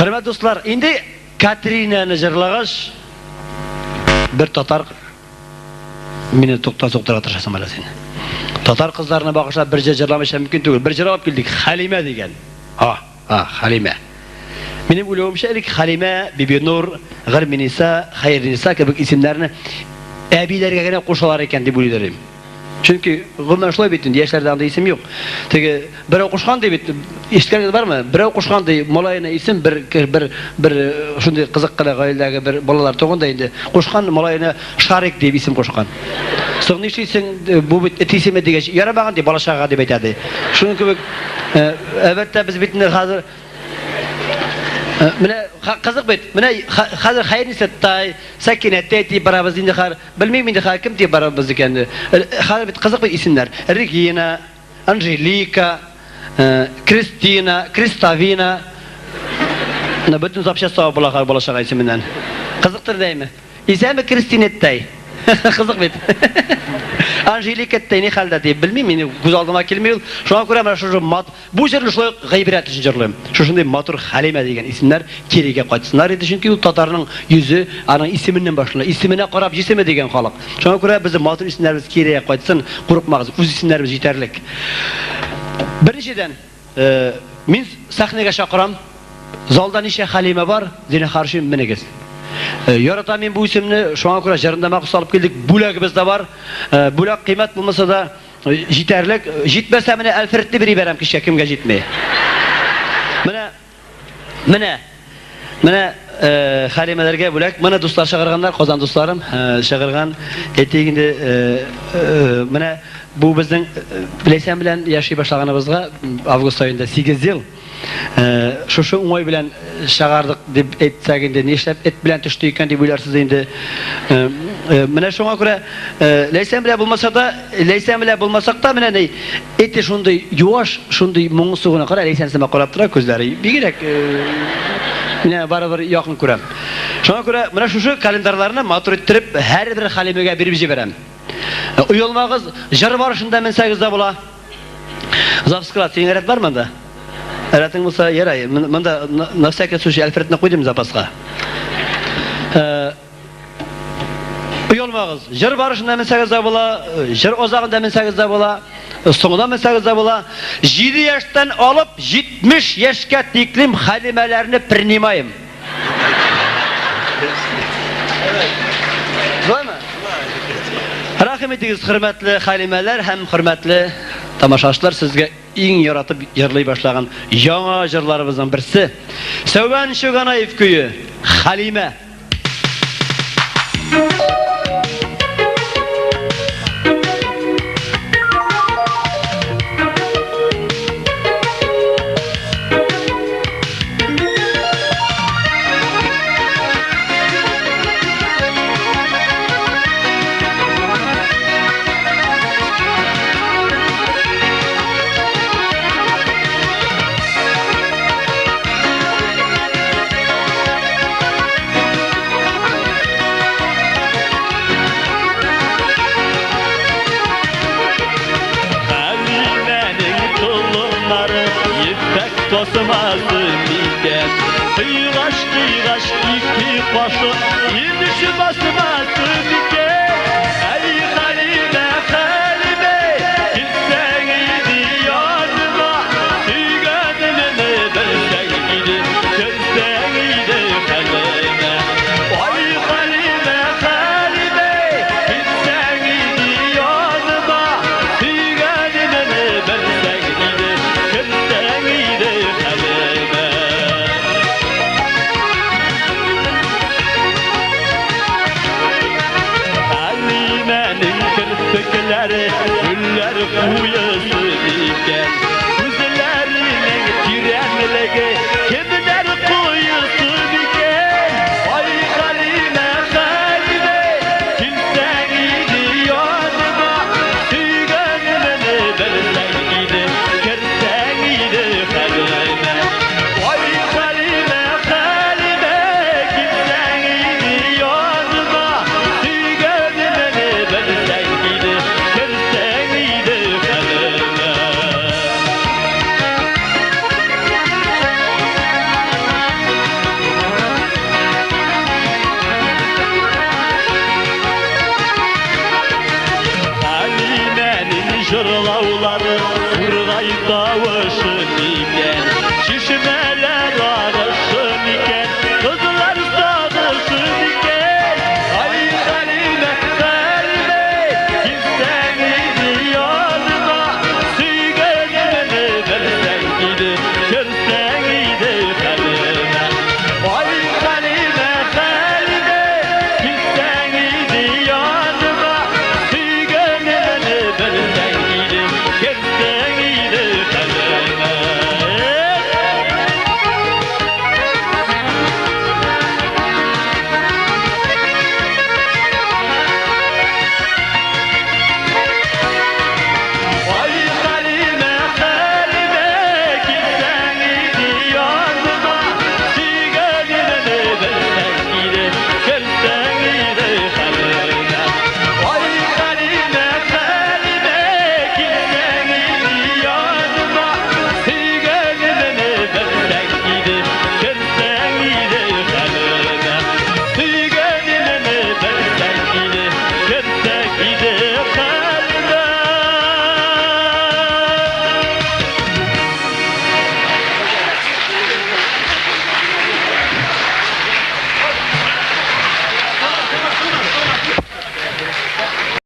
Хөрмәтле дуслар, инде Катринаны җырлагач, бер татар мине тукта суктырга тырышасың әле син. Татар кызларына багышлап бер җыр җырламыйча мөмкин түгел. Бер җыр алып килдек, Хәлимә дигән. А, а, Хәлимә. Минем уйлавымча, элек Хәлимә, Бибинур, Гырминиса, Хәйрниса кебек исемнәрне әбиләргә генә кушалар икән дип уйлыйм. Чөнки гомумән шулай бит инде, яшьләрдә андый исем юк. Теге берәү кушкан ди бит, ишеткәнегез бармы? Берәү кушкан ди, малаена исем бер бер бер шундый кызык кына гаиләдәге бер балалар туган да инде. Кушкан малаена Шарик дип исем кушкан. Соң нишлисең, бу бит эт исеме дигәч, ярамаган ди, бала чагага дип әйтә ди. Шуның кебек, әлбәттә, без бит инде хәзер менә кызык бит. Менә хәзер Хәйрнисәттай, Сәкинәттәй дип барабыз инде хәзер. Белмим инде хәзер кем дип барабыз икән. Хәзер бит кызык бит исемнәр. Регина, Анжелика, Кристина, Кристовина. Менә бөтен запчасть табып була хәзер балачага исеменнән. Кызыктыр дәйме? Исәнме, Кристинеттәй? Кызык бит. Анжеликаттәй ни хәлдә дип белмим, инде күз алдыма килми ул. Шуңа күрә менә шушы мат бу җырны шулай ук гыйбрәт өчен җырлыйм. Шушындый матур Хәлимә дигән исемнәр кирегә кайтсыннар иде, чөнки ул татарның йөзе аның исеменнән башлана. Исеменә карап җисеме дигән халык. Шуңа күрә безнең матур исемнәребез кирегә кайтсын, курыкмагыз, үз исемнәребез җитәрлек. Беренчедән, мин сәхнәгә чакырам. Залда ничә Хәлимә бар, зинһар өчен менегез. Яратам мин бу исемне, шуңа күрә җырын да махсус алып килдек. Бүләгебез дә бар. Бүләк кыйммәт булмаса да җитәрлек. Җитмәсә менә Әлфредне бир ибәрәм кичкә, кемгә җитми. Менә, менә, менә Хәлимәләргә бүләк. Моны дуслар чыгарганнар, Казан дусларым чыгарган. Әйтик инде, менә бу безнең Ләйсән белән яши башлаганыбызга август аенда 8 ел. Шушы уңай белән чыгардык дип әйтсәк инде, нишләп эт белән төште икән дип уйларсыз инде. Менә шуңа күрә Ләйсән белән булмаса да, Ләйсән белән булмасак та, менә ни, эте шундый юаш, шундый моңсу гына. Кара, Ләйсән сымак карап тора, күзләре бигрәк менә барыбер якын күрәм. Шуңа күрә менә шушы календарьларны матур иттереп һәрбер Хәлимәгә биреп җибәрәм. Оялмагыз, җыр барышында менсәгез дә була. Завсклад, синең рәт бар монда? Рәтең булса, ярай. Монда на всякий случай Альфредны куйдым запаска. Оялмагыз. Җыр барышында менсәгез дә була, җыр азагында менсәгез дә була, соңында менсәгез дә була. 7 яшьтән алып 70 яшькә тиклем хәлимәләрне принимаем. Шулаймы? Рәхим итегез, хөрмәтле хәлимәләр һәм хөрмәтле тамашачылар, сезгә иң яратып җырлый башлаган яңа җырларыбызның берсе. Сәүбән Чуганаев көе Хәлимә. Хәлимәнең толымнары ефәк тасымасы микән? Кыйгач, кыйгач ике кашы инеш басмасы микән? Әй, Хәлимә, Хәлимә, килсәң иде яныма, сөйгәнемне белсәң иде, керсәң иде Хәлимә. Ай, Хәлимә, Хәлимә, килсәң иде яныма, сөйгәнемне белсәң иде, керсәң иде Хәлимә. Хәлимәнең керфекләре гөлләр куесы икән. Күзләренең тирәнлеге кемнәр коесы микән? Ай, Хәлимә, Хәлимә, килсәң иде яныма, сөйгәнемне белсәң иде, керсәң иде Хәлимә. Ай, Хәлимә, Хәлимә, килсәң иде яныма, сөйгәнемне белсәң иде, керсәң иде Хәлимә. Тавышы.